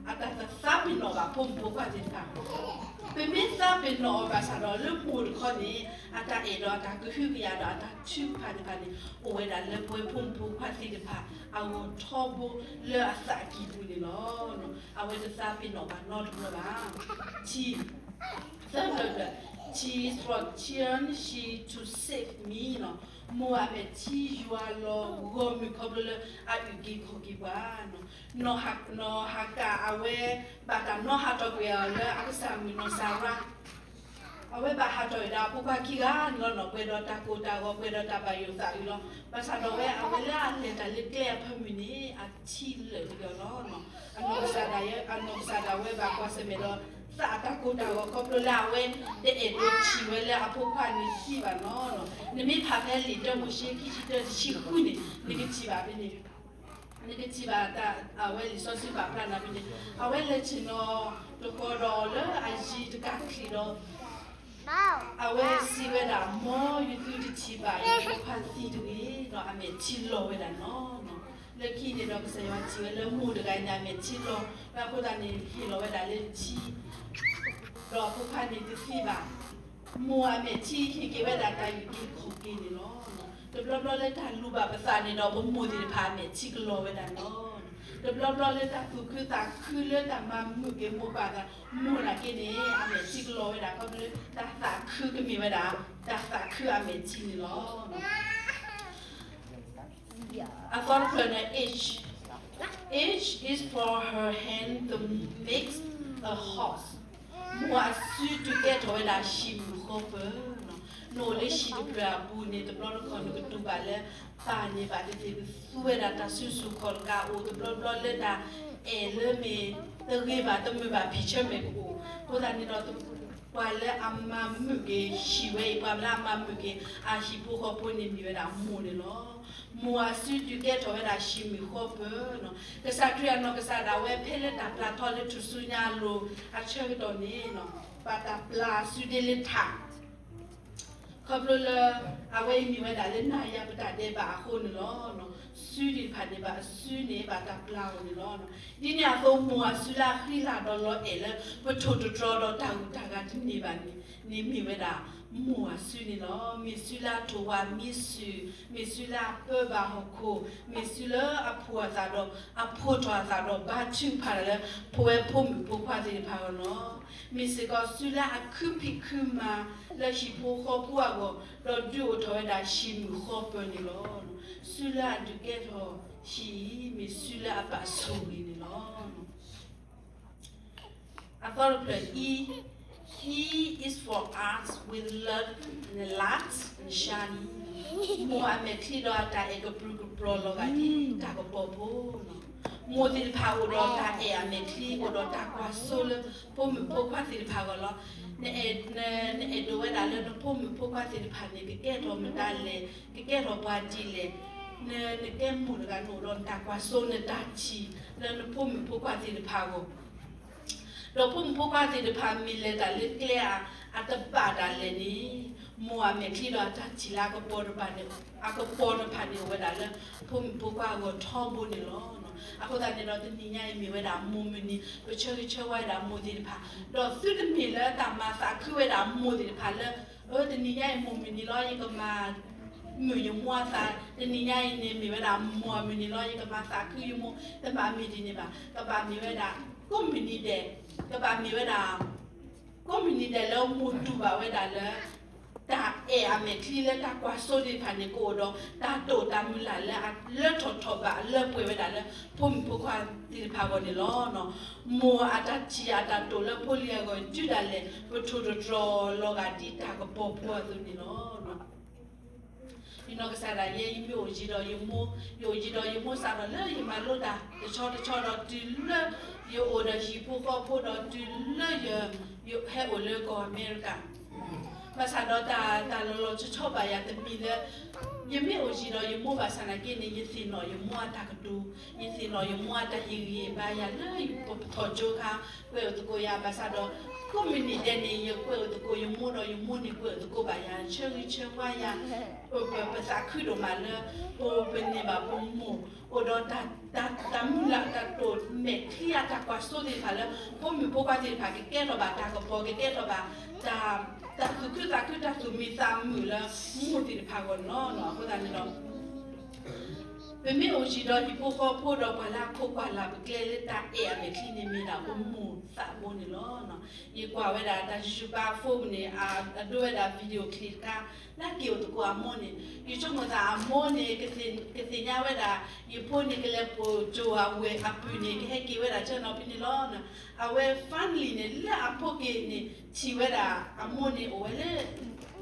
အတၢ်တသးပ့ၤနီၣ်ဘၣ်ဖိမုၣ်ဖိခွါသ့ၣ်တဖၣ်, ပမ့ၢ်သးပ့ၤနီၣ်အီၤဘၣ်ဆၣ်ဒီးလၢမိၢ်တခီန့ၣ် အတၢ်အဲၣ်ဒီးအတၢ်ကဟုကယာ်ဒီးအတၢ်ထုကဖၣ်သ့ၣ်တဖၣ်န့ၣ် အိၣ်ဝဲဒၣ်လၢပဝဲဖိမုၣ်ဖိခွါသ့ၣ်တဖၣ် အဂီၢ်ထီဘိလၢအသးကံၢ်ပူၤန့ၣ်လီၤ. အဝဲတသးပ့ၤနီၣ်ဘၣ်နီတဘျီဘၣ်. ထံ Third, she is from Zion, she to save me နီၤ. မိၢ်အမဲာ်ထံယွၤလီၤဂီၢ်မုၢ်ခီဖျိလၢအအုၣ်က့ၤခီၣ်က့ၤပှၤနီၤ. နီၢ်ဟၤကၤအဝဲ ဘၣ်တၢ်နီၣ်ဟးထီၣ်ကွံာ်အီၤလၢအကစၢ်မုၣ်နီၢ်စၤရါ အဝဲဘၣ်ဟးထီၣ်ဝဲဒၣ်အဖိခွါခံဂၤန့ၣ်လီၤနီၤ. ပှဲၤဒီးတၢ်ကိၢ်တၢ်ဂီၤ ပှဲၤဒီးတၢ်ဘၣ်ယိၣ်သးအုးလီၤ. ဘၣ်ဆၣ်ဒီးဝဲ အဝဲလၢအလဲၤတၢ်လၢကျဲအဖၢမုၢ်န့ၣ် အထံလၢာ်တဂ့ၤလီၤ. အနီၢ်ကစၢ်ဒၣ်ယဲ အနီၢ်ကစၢ်ဒၣ်ဝဲဘၣ်ကွၢ်ဆၢၣ်မဲာ်ဒီး သးအတၢ်ကိၢ်တၢ်ဂီၤခီဖျိလၢအဝဲ တအဲၣ်ဒိးထံၣ်ဝဲလၢအဖိခွါန့ၣ်သံဘၣ်လီၤ. နမ့ၢ်ဖးဖဲလံာ်တၢမိၤၡ့ ခံဆံတၢ တဆံဃုန့ၣ် နကထံၣ်ဘၣ်ဖဲန့ၣ် နကထံၣ်ဘၣ်တၢ် အဝဲလံာ်စီဆှံပာ်ဖျါနၤဖဲန့ၣ် အဝဲလဲၤဆ့ၣ်နီၤတဃီၤဒီးအီၤလၢအယံၤတကးချံးဒီး အဝဲစံးဝဲဒၣ် မ်ယသုတထံၣ်ဘၣ်ယဖိခွါသံတဂ့ၤဒီး အမဲာ်ထံလီၤဝဲဒၣ်နီၤ. လၢခံန့ၣ်ဒီးကစၢ်ယွၤထံၣ်ဝဲလၢမိၢ်တဂၤန့ၣ် အမဲာ်ထံလီၤ, အဃိသတးန့ၣ် ဟ့ၣ်လီၤဝဲဒၣ်လၢထံ ဒီးအဖိခွါန့ၣ်တသံဘၣ်. မိၢ်အမဲာ်ထံဟ့ၣ်က့ၤဝဲဒၣ်တၢ်အုၣ်က့ၤခီၣ်က့ၤန့ၣ်လီၤ. တဘျီဘျီလၢတၢ်လူၤဘၣ်ပသးန့ၣ်ဒီး ပမိၢ်သ့ၣ်တဖၣ်အမဲာ်ထံကလီၤဝဲဒၣ်န့ၣ်လီၤ. တဘျီဘျီလၢတၢ်သူၣ်ခုသးခုလၢတၢ်မၤမုာ်က့ၤမိၢ်ပၢ်သး မိၢ်နာ်က့န့ၣ် အမဲာ်ထံကလီၤဝဲဒၣ် ခီဖျိလၢတၢ်သးခုကမ့ၢ်ဝဲဒၣ် တၢ်သးခုအမဲာ်ထံန့ၣ်လီၤ. အသီတဖျၢၣ်န့ၣ် H, H is for her hand that makes a horse. မိၢ်အစုဒုးကဲထီၣ်ဝဲဒၣ်ဟံၣ်မုၢ်ဃီပၢၤ. နအိၣ်လၢဟံၣ်တဖျၢၣ်အပူၤန့ၣ် တဘျီတခီၣ်နကတူၢ်ဘၣ်လၢ ပၢ်န့ၣ်ဘၣ်သ့ၣ်သ့ၣ်သူဝဲဒၣ်တၢ်စုဆူၣ်ခီၣ်တကးအိၣ် တဘျီဘျီလၢတၢ်အဲၣ်လၢမ့ၢ်တဂ့ၤဘၣ်တမုာ်ဘၣ်ဖံးဆၢမဲာ်ကအိၣ်. အဃိသတးန့ၣ်ဒီး ပှၤလၢအမၤမုာ်က့ၤဟံၣ်ဝဲအံၤ ပှၤလၢအမၤမုာ်က့ၤအဟံၣ်ဖိဃီဖိန့ၣ်မ့ၢ်ဝဲဒၣ်မိၢ်န့ၣ်လီၤ. မိၢ်အစုဒုးကဲထီၣ်ဝဲဒၣ်ဟံၣ်မုၢ်ဃီပၢၤနီၤ. ကစၢ်ခရံာ်အနီၢ်ကစၢ်ဒၣ်ဝဲဖဲလၢတၢ်ပျၢ်ထီၣ်လၢထူၣ်စုညါအလိၤအဆၢကတီၢ်န့ၣ် ဘၣ်တၢ်ပျၢ်အစုဒ့လၢထး ခီဖျိလၢ အဝဲအံၤမ့ၢ်ဝဲဒၣ်လၢနၤယၤပတၢ်ဒဲးဘးအဃိန့ၣ်လီၤ. စုသ့ၣ်တဖၣ်န့ၣ်ဘၣ်အစုန့ၣ် ဘၣ်တၢ်ပျၢ်အီၤန့ၣ်လီၤ. ဒ်န့ၣ်အသိးမိၢ်အစုလၢအဃံလၤဒီးလီၤအဲၣ်လၢ ပထိၣ်တတြီဒီးတၢ်ဂုၤတၢ်ဂၤတန့ၢ်ဘၣ်န့ၣ် န့ၣ်မ့ၢ်ဝဲဒၣ်မိၢ်အစုန့ၣ်လီၤ. မ့ၢ်စုလၢအထိၣ်ဝါမံစုာ်, မ့ၢ်စုလၢအပၢဘၣ်ဟီၣ်ခိၣ်, မ့ၢ်စုလၢအဖှီၣ်အသးဒီး အဖှီၣ်ထီၣ်အသးဒီး ဘါထုကဖၣ်တၢ်လၢ ပဝဲဖိမုၣ်ဖိခွါသ့ၣ်တဖၣ်အဂီၢ်လီၤ. မ့ၢ်စ့ၢ်ကီးစုလၢအခုဖံးခုမၤလၢဟံၣ်ဖိဃီဖိအဂီၢ်, ဒီးဒုးအိၣ် ထီၣ်ဝဲဒၣ်ဟံၣ်မုၢ်ဃီပၢၤန့ၣ်လီၤ. စုလၢအဒုးကဲထီၣ်ဟံၣ်အံၤ မ့ၢ်စုလၢအဘၣ်ဆိၣ်ဂ့ၤန့ၣ်လီၤ. အသီတဖျၢၣ်အံၤ, He is for us with love and light and shining. မိၢ်အမဲာ်ချံဒီးအတၢ်အဲၣ်ကပြုၢ်ကပြီၤလီၤဂာ်ဒ်တၢ်ကပီၤဖိလီၤ. မိၢ်သ့ၣ်တဖၣ်အိၣ်ဒီးတၢ်အဲၣ်အမဲာ်ချံ အိၣ်ဒီးတၢ်ကွၢ်စိလၢဖိမုၣ်ဖိခွါသ့ၣ်တဖၣ်အဂီၢ်လီၤ. နအဲၣ်ဒိးဝဲဒၣ်လၢနဖိမုၣ်ဖိခွါသ့ၣ်တဖၣ်န့ၣ် ကကဲထီၣ်မတၤလဲၣ်, ကကဲထီၣ်ပှၤဒ်လဲၣ်, နကဲမိၢ်တဂၤန့ၣ် အိၣ်ဒီးနတၢ်ကွၢ်စိနတၢ်ထံၣ်လၢနဖိမုၣ်ဖိခွါသ့ၣ်တဖၣ်အဂီၢ် ဒီးဖိမုၣ်ဖိခွါသ့ၣ်တဖၣ်မ့ၢ်လဲၤတၢ်လၢကျဲအတဘၣ်ဒၣ်လဲာ်န့ၣ်, မိၢ်အမဲာ်ချံဒီးအတၢ်ထံၣ်လၢအကပီၤတဖၣ်န့ၣ်, အကပီၤတဖၣ်န့ၣ် အိၣ်ဝဲဒၣ်လၢဖိမုၣ်ဖိခွါအဂီၢ်ထီဘိန့ၣ်လီၤ. အဃိသတးန့ၣ်ဒီး တနံၤညါအံၤမ့ၢ်ဝဲဒၣ်မိၢ်မုၢ်နံၤ ပဆၢဂ့ၤဆၢဝါဝဲဒၣ်မိၢ်သ့ၣ်တဖၣ်, ဒီးသုတမ့ၢ်လၢတၢ်မၤသးခုဝဲဒၣ်မိၢ်သ့ၣ်တဖၣ်လၢ အၢ တနံၤညါအံၤမိၢ်မုၢ်နံၤလီၤ ယကမၤမုာ်ယမိၢ်အသး, တနံၤညါအံၤန့ၣ်မ့ၢ်ဝဲဒၣ်မိၢ်မုၢ်နံၤလီၤ ယကမၤသးခုယမိၢ်, တဘၣ်မ့ၢ်ဒ်န့ၣ်ဘၣ်. ကဘၣ်မ့ၢ်ဝဲဒၣ်ကိးမုၢ်နံၤဒဲး, ကဘၣ်မ့ၢ်ဝဲဒၣ် ကိးမုၢ်နံၤဒဲးလၢမိၢ်တူၢ်ဘၣ်ဝဲဒၣ်လၢ တၢ်အဲၣ်အမဲာ်ချံလၢတၢ်ကွၢ်စိသ့ၣ်တဖၣ်န့ၣ် ကအိၣ်ဒီးတၢ်တိာ်တၢ်မုၢ်လၢ်လၢအလၢထီၣ်ထီၣ်ဘး အလၢပှဲၤဝဲဒၣ်လၢဖိမုၣ်ဖိခွါသ့ၣ်တဖၣ်အဂီၢ်န့ၣ်လီၤ. မိၢ်အတၢ်ထံၣ်အတၢ်တိာ်လၢဖိလံၤအဂီၢ် တုၤဒၣ်လဲာ် ပထိၣ်တတြီၤလီၤဂာ်ဒ်တၢ်ကပီၤဖိအသိးန့ၣ်လီၤ. ယနီၢ်ကစၢ်ဒၣ်ယဲ ယမ့ၢ်အိၣ်ယံၤဒီးယမိၢ်, ယအိၣ်ယံၤဒီးယမိၢ်စးထီၣ်လၢယမၤလိတၢ်တဆီတဆီဒီးတုၤလၢ ယအိၣ်ဒီးဟံၣ်ဖိဃီဖိဒီးတုၤလၢယဟဲအိၣ်လၢကီၢ်အမဲရကၤ ဘၣ်ဆၣ်ဒီးတၢ်လီၤလီၤဆီဆီဘၣ်ယၤတမံၤလၢ ယမ့ၢ်အိၣ်ယံၤဒီးယမိၢ်ဘၣ်ဆၣ်နာ်က့န့ၣ် ယသ့ၣ်နီၣ်ယမိၢ်အတၢ်ကတိၤ, ယသ့ၣ်နီၣ်ယမိၢ်အတၢ်ဟ့ၣ်ဂံၢ်ဟ့ၣ်ဘါယၤလၢပထီၣ်ကၠိခါ ကွဲးအိၣ်သကိးယၤ ဘၣ်ဆၣ်ဒီး ကိးမုၢ်နံၤဒဲးန့ၣ် ယကွဲးအိၣ်သကိးယမိၢ်ဒီးယမိၢ်န့ၣ်ကွဲးအိၣ်သကိးဘၣ်ယၤ ဆၢဂ့ၤဆၢဝါယၤ ပသးခုဒိၣ်မးလၢ ပပန့ၢ်ဘၣ်ပမိၢ် အိၣ်ဒီးတၢ်မုၢ်လၢ်တၢ်တိာ်မဲာ်ချံအတၢ်ကွၢ်စိသ့ၣ်တဖၣ်လၢ ဖိမုၣ်ဖိခွါသ့ၣ်တဖၣ်ကကဲထီၣ်ဘၣ်တၢ်ကပီၤ ကကဲထီၣ်ဘၣ် တၢ်သူၣ်ခုသးခုတၢ်သူၣ်မံသးမုာ်လၢမိၢ်သ့ၣ်တဖၣ်အဂီၢ်န့ၣ်လီၤ. အဃိသတးန့ၣ်ဒီး ပမ့ၢ်အိၣ်ယံၤဒီးဟံၣ်ဖိဃီဖိဒီးပှၤလၢအခိးကွၢ်လၢ်ပကျဲလၢတၢ်အဲၣ်အမဲာ်ချံန့ၣ်မ့ၢ်ဒၣ်ပမိၢ်သးဘိန့ၣ်လီၤ. ယကွၢ်ဝဲဒၣ်တၢ် YouTube အ phone န့ၣ် အဒိဝဲဒၣ် video clip တခါ လၢက့ၤအိၣ်သကိးအမိၢ်န့ၣ် ယဆိကမိၣ်သးအမိၢ်န့ၣ် ကသ့ၣ်ညါဝဲဒၣ် ယဖိန့ၣ်ကလဲၤပိာ်ကၠိအဝဲၢ်အပုၢ်န့ၣ် ကဟဲက့ၤဝဲဒၣ်ဆၢနီၤဖဲန့ၣ်လီၤ. အဝဲ family န့ၣ် လၢအဖိက့ၤန့ၣ် ထံၣ်ဝဲဒၣ်အမိၢ်န့ၣ်အိၣ်ဝဲလၢ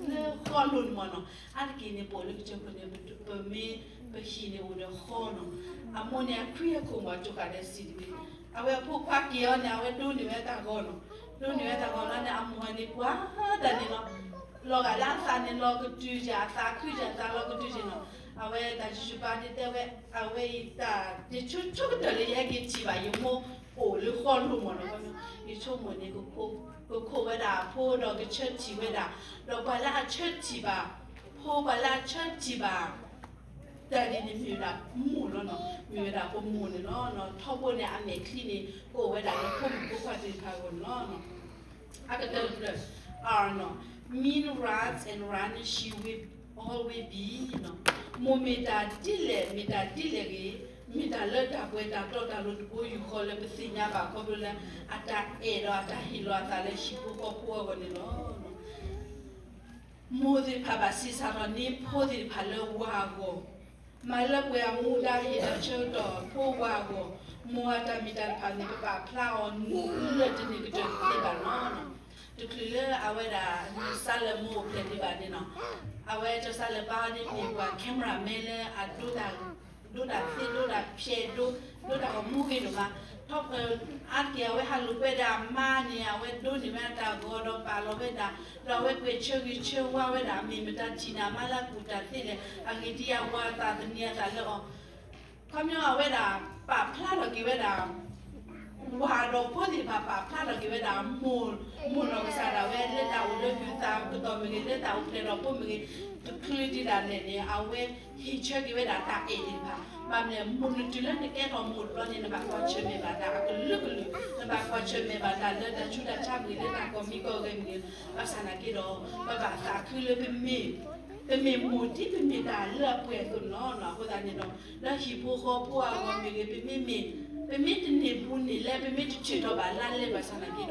လၢဃီလိၤန့ၣ်မ့ၢ်နီၤ အါတက့ၢ်န့ၣ် ပအိၣ်လၢကစၢၢ်ခိၣ်န့ၣ် ပမ့ၢ်ပဟံၣ်န့ၣ်အိၣ်ဒီးဃီနီၤ အမိၢ်န့ၣ်အခွံအခိၣ်မ့ၢ်ကၠိဃာ်ဒီးစံးတဂ့ၤ အဝဲအဖိခွါက့ၤအီၤန့ၣ် အဝဲဒိးန့ၢ်ဝဲတၢ်ဂီၤနီၤ ဒိးန့ၢ်ဝဲတၢ်ဂီၤလီၤန့ၣ် အမိၢ်န့ၣ်ကွၢ်တၢ်န့ၣ်လီၤ လီၤဂာ်လၢအသးန့ၣ် လီၤကတုၤယၤ အသးခုယၤ အသးလီၤကတုၤယၤနီၤ အဝဲတၢ် YouTube န့ၣ်တဲဝဲ အဝဲအံၤတၢ် ယဆိကတၢၢ်လၢယဟဲက့ၤထံၣ်ဘၣ်ယမိၢ်အိၣ်လၢဃီလိၤမ့ၢ်နီၤ ယဆိကမိၣ်န့ၣ် ကခိးဝဲဒၣ်အဖိဒီးကဆၢထံၣ်ဝဲဒၣ် ဒီးပှၤလၢအဆၢထံၣ်ဘၣ် ဖိပှၤလၢအဆၢထံၣ်ဘၣ် တၢ်ဒ်န့ၣ်မ့ၢ်ဝဲဒၣ်မိၢ်လီၤနီၤ မ့ၢ်ဝဲဒၣ်ပမိၢ်န့ၣ်လီၤ. ထီဘိန့ၣ် အမဲာ်ချံန့ၣ် ကအိၣ်ဝဲဒၣ်လၢဖိမုၣ်ဖိခွါသ့ၣ်တဖၣ်အဂီၢ်န့ၣ်လီၤ. အကတၢၢ်တဖျၢၣ် R နီၤ mean runs and runs she will always be နီၤ မိၢ်မ့ၢ်တၢ်ဒ်လဲၣ် မ့ၢ်တၢ်ဒ်လဲၣ်ဂ့ၤ မ့ၢ်တၢ်လၢတၢ်ပှဲၤတၢ်တီတၢ်လိၤတဘိယူၢ်ဃီလၢပသ့ၣ်ညါဘၣ်ခီဖျိလၢ အတၢ်အဲၣ်ဒီးအတၢ်ဟ့ၣ်လီၤအသးလၢဟံၣ်ဖိဃီဖိအဂီၢ်န့ၣ်လီၤ. မိၢ်သ့ၣ်တဖၣ်ဘၣ်ဆံးစၢ်ထီၣ်န့ၢ်ဖိသ့ၣ်တဖၣ်လၢဝၤအဂီၢ်, မၤလၢပှဲၤအမူဒါဟ့ၣ်လီၤဆၢကတီၢ်ဖိဝၤအဂီၢ်, မိၢ်အတၢ်မ့ၢ်တၢ်တဖၣ်န့ၣ် ပပာ်ဖျါအီၤလၢတန့ၢ်ကတၢၢ်သ့ဘၣ်လီၤ. တချုးလၢအဝဲဒၣ် စးလၢမိၢ်အိၣ်ဖျဲၣ်ဒံးဘၣ်န့ၣ်နီၤ, အဝဲစီၤစးလၢပၢ်န့ၣ်မ့ၢ်ပှၤ cameraman လၢအ ဒိတၢ်သ့ ဒိတၢ်ဖျဲး ဒိ ဒိတၢ်ဂီၤမူဂ့ၤဒိၣ်မး, ထီ အါတက့ၢ် အဝဲဟးလိာ်ကွဲဒီးအမါန့ၣ် အဝဲဒိးန့ၢ်ဝဲဒၣ်တၢ်ဂီၤဒီးပာ်လီၤဝဲဒၣ်, ဒီးအဝဲကွဲးဆၢဂ့ၤဆၢဝါဝဲဒၣ် မ့ၢ်မတၤထံၣ်န့ၣ် အမါလၢအကူၣ်တၢ်သ့လဲၣ်, အဂ့ၢ်ဒ်အံၤ အဝၤအသးသန့ၤအသးလၢအီၤ, ခီပညီအဝဲဒၣ် ပာ်ဖျါထီၣ်က့ၤဝဲဒၣ် ဝၤဒီးဖိသ့ၣ်တဖၣ် ပာ်ဖျါထီၣ်က့ၤဝဲဒၣ် မိၢ် မိၢ်နီၢ်ကစၢ်ဒၣ်ဝဲ လၢတၢ်အိၣ်လၢမုာ်သးကတီၢ်မ့ၢ်ဂ့ၤ လၢတၢ်အိၣ်ဖျဲၣ်ထီၣ်ဖိမ့ၢ်ဂ့ၤ, တချုးဒံးဒၣ်လဲာ်န့ၣ် အဝဲဟ့ၣ်ဆၢက့ၤဝဲဒၣ်တၢ်အဲၣ်သ့ၣ်တဖၣ်, ဘၣ်မနုၤလဲၣ် မိၢ်နတုၤလၢနကဲထီၣ်မိၢ်တဘျီန့ၣ် နဘၣ်ကွၢ်ဆၢၣ်မဲာ်ဘၣ်တၢ်အကလုာ်ကလုာ်, နဘၣ်ကွၢ်ဆၢၣ်မဲာ်ဘၣ်တၢ်လၢတၢ်ဆူးတၢ်ဆါမ့ၢ်ဂ့ၤ လၢတၢ်ကီၢ်မံကီၢ်ဂဲၤမ့ၢ်ဂ့ၤ, ဘၣ်ဆၣ်နာ်က့ဒီး ပဘၣ်သးခုလၢပမ့ၢ် ပမ့ၢ်မိၢ်ဒ်ပမ့ၢ်တၢ်လၢအပှဲၤအသိးန့ၣ်လီၤ. အဃိသတးန့ၣ်ဒီး လၢဟံၣ်ဖိဃီဖိအဂီၢ်မ့ၢ်ဂ့ၤ ပမ့ၢ်မ့ၢ် ပမ့ၢ်တန့ၢ်ဘူးန့ၣ်လဲၣ် ပမ့ၢ်တဆၢထီၣ်ဘၣ်လါလဲၣ်ဘၣ်ဆၣ်နာ်က့ဒီး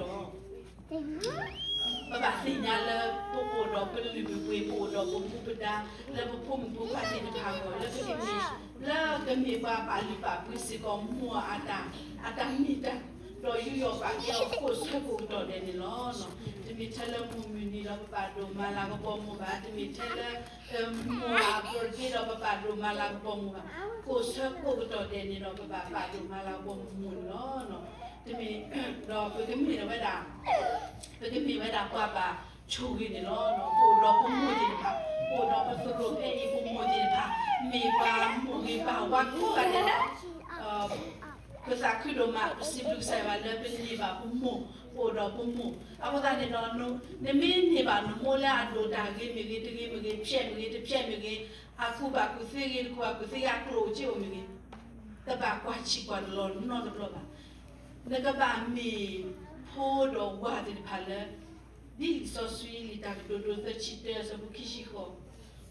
ပဘၣ်သ့ၣ်ညါလၢပအိၣ်ဒီး ပလုၢ်ပပှ့ၤ ပအိၣ်ဒီးပမူပဒါ လၢပဖိမုၣ်ဖိခွါသ့ၣ်တဖၣ်အဂီၢ် လၢပကမ့ၢ် လၢကမ့ၢ်ပှၤပာ်လုၢ်ပာ်ပှ့ၤစ့ၢ်ကီး မိၢ်အတၢ် အတၢ်မ့ၢ်တၢ် ဒီးယူးယီၣ်ပာ်ကဲအီၤ ကိးဆၢကိးကတီၢ်ဒဲးန့ၣ်လီၤ. တမ့ၢ်ထဲလၢမိၢ်မုၢ်နံၤဒီး ပပာ်ဒိၣ်မၤလၤကပီၤမိၢ်ဘၣ်, တမ့ၢ်ထဲလၢ မိၢ်အပၢၤတက့ၢ်ဒီး ပပာ်ဒိၣ်မၤလၤကပီၤမိၢ်ဘၣ်, ကိးဆၢကိးကတီၢ်ဒဲးန့ၣ်ဒီး ပဘၣ်ပာ်ဒိၣ်မၤလၤကပီၤမိၢ်န့ၣ်လီၤ. တမ့ၢ် ဒီးပကမ့ၢ်ဝဲဒၣ် ပကမ့ၢ်ဝဲဒၣ်ပှၤဘၣ်ဆိၣ်ဂ့ၤန့ၣ်လီၤ. ပအိၣ်ဒီးပမိၢ်သ့ၣ်တဖၣ်, ပအိၣ်ဒီးပသရိာ်ဖဲအံၤ ပမိၢ်သ့ၣ်တဖၣ် မ့ၢ်ပှၤမိၢ်ဂ့ၤပၢ်ဝါကိးဂၤဒဲးလၢ ပသးခုဒိၣ်မး ပစံးဘျုးကစၢ်ယွၤလၢပန့ၢ်ဘၣ်ပမိၢ်, ပအိၣ်ဒီးပမိၢ်. အဃိသတးန့ၣ်ဒီး နမ့ၢ်န့ၢ်ဘၣ်နမိၢ်လၢအဒိၣ်တၢ်ဂ့ၤမ့ၢ်ဂ့ၤ တဂ့ၤမ့ၢ်ဂ့ၤ ဖျဲးမ့ၢ်ဂ့ၤ တဖျဲးမ့ၢ်ဂ့ၤ, အကူၣ်ဘၣ်ကူၣ်သ့ဂ့ၤ တကူၣ်ဘၣ်ကူၣ်သ့ဂ့ၤ အကျိၣ်အိၣ်စ့အိၣ်မ့ၢ်ဂ့ၤ, တဘၣ်ကွၢ်ဆံးကွၢ်တလီၤနီတဘျီဘၣ်. နကဘၣ်မ့ၢ်ဖိဒီးဝၤသ့ၣ်တဖၣ်လၢ ဒ်လံာ်စီဆှံ လံာ်တၢ်ကတိၤဒိ သၢဆံတၢ အဆၢဖိခံဆံဃိး,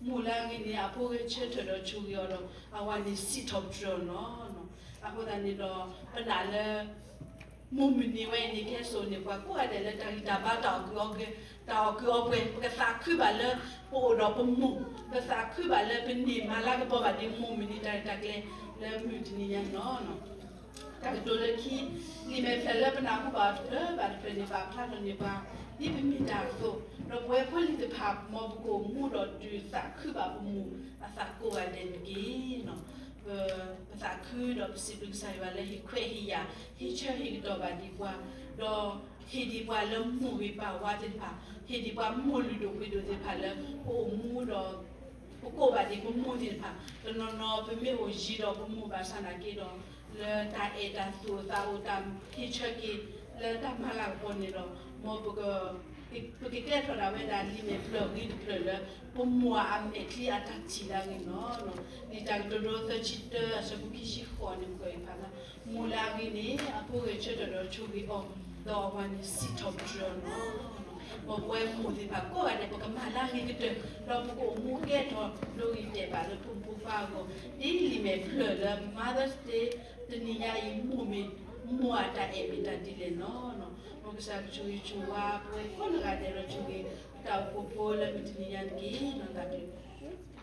မိၢ်လၢအဂ့ၤန့ၣ် အဖိဂဲၤဆၢထၢၣ်ဒီးဆိၣ်ဂ့ၤအီၤဒီး အဝၤန့ၣ်စံးထီၣ်ပတြၢၤအီၤလီၤ. အဃိသတးန့ၣ်ဒီး ပနာ်လၢ မိၢ်မုၢ်နံၤဝဲအံၤန့ၣ် ကဟဲစိာ်န့ၢ်ပှၤကိးဂၤဒဲးလၢတၢ်ဂံၢ်တၢ်ဘါ တၢ်အီၣ်ကုၢ်အီပှဲၤ, ပကသးခုဘၣ်လၢ ပအိၣ်ဒီးပမိၢ်, ပသးခုဘၣ်လၢပန့ၢ်မၤလၤကပီၤဘၣ်ဒံးမိၢ်မုၢ်နံၤတၢ်ရဲၣ်တၢ်ကျဲၤလၢမုၢ်တနံၤညါန့ၣ်လီၤ. တၢ်ကတိၤလၢခံ, လံာ်မဲာ်ဖျၢၣ်လၢပနၢ်ဟူဘၣ်အီၤတဖျၢၣ်ဘၣ်တဖျၢၣ်န့ၣ် ပာ်ဖျါထီၣ်န့ၢ်ပှၤ ဒ်ပမ့ၢ်တၢ်အသိး, ဒီးပဝဲဖိလံၤတဖၣ် မ်ပကအိၣ်မူဒီးဒုးသးခုဘၣ်ပမိၢ်အသးကိးဂၤဒဲးန့ၣ်တက့ၢ်. ပ, ပသးခုဒီးပစံးဘျုးကစၢ်ယွၤလၢဟ့ၣ်ခွဲးဟ့ၣ်ယာ် ဟ့ၣ်ဆၢဟ့ၣ်ကတီၢ်ဘၣ်ဒံးပှၤ, ဒီးဟ့ၣ်ဒံးပှၤလၢမိၢ်ဂ့ၤပၢ်ဝါသ့ၣ်တဖၣ်, ဟ့ၣ်ဒံးပှၤမိၢ်လုၢ်ဒိၣ်ပှ့ၤဒိၣ်သ့ၣ်တဖၣ်လၢ ပအိၣ်မူဒီး ပကိးဘၣ်ဒံးပမိၢ်သ့ၣ်တဖၣ်, တနီၤနီၤပမ့ၢ်အိၣ်ယံၤဒီးပမိၢ်ဘၣ်ဆၣ်နာ်က့ဒီး လၢတၢ်အဲၣ်တၢ်သူၣ်အသးအိၣ် တၢ်ဟ့ၣ်ဆၢက့ၤ လၢတၢ်မၤလၤကပီၤန့ၣ်ဒီး မ်ပက ပကကျဲထီၣ်ဒၣ်ဝဲဒၣ်လံာ်မဲာ်ဖျၢၣ်အဂ့ၤတဖျၢၣ်လၢ ပမိၢ်အမဲာ်ချံအတၢ်ထံၣ်လၢအဂ့ၢ်န့ၣ်လီၤ. လံာ်တၢ်ကတိၤဒိ သၢဆံတၢ အဆၢဖိခံဆံဃိးန့ၣ် ပကွၢ်အံၤဖးလၢ မိၢ်လၢအဂ့ၤန့ၣ် အဖိဂဲၤဆၢထၢၣ်ဒီးဆိၣ်ဂ့ၤအီၤ, ဒီးအဝၤန့ၣ်စံးထီၣ်ပတြၢၤအီၤန့ၣ်လီၤ. မ်ပဝဲမိၢ်သ့ၣ်တဖၣ်ကိးဂၤဒဲး ပကမၤလၢအဂ့ၤကတၢၢ် ဒီးပကအိၣ်မူကဲထီၣ်ဒိဂ့ၤတဲာ်ဘၣ်လၢဖိမုၣ်ဖိခွါအဂီၢ် ဒ်လံာ်မဲာ်ဖျၢၣ်လၢ Mother's Day တနံၤညါအံၤ မိၢ်မ့ၢ် မိၢ်အတၢ်အဲၣ်မ့ၢ်တၢ်ဒ်လဲၣ်န့ၣ်လီၤ. မ်ကစၢ်ကဆိၣ်ဂ့ၤဆိၣ်ဝါပဝဲကိးဂၤဒဲးဒီးဆိၣ်ဂ့ၤ ပတၢ်အိၣ်ဖှိၣ်ဖိလၢမုၢ်တနံၤညါတက့ၢ်. တၢ်ဘျုး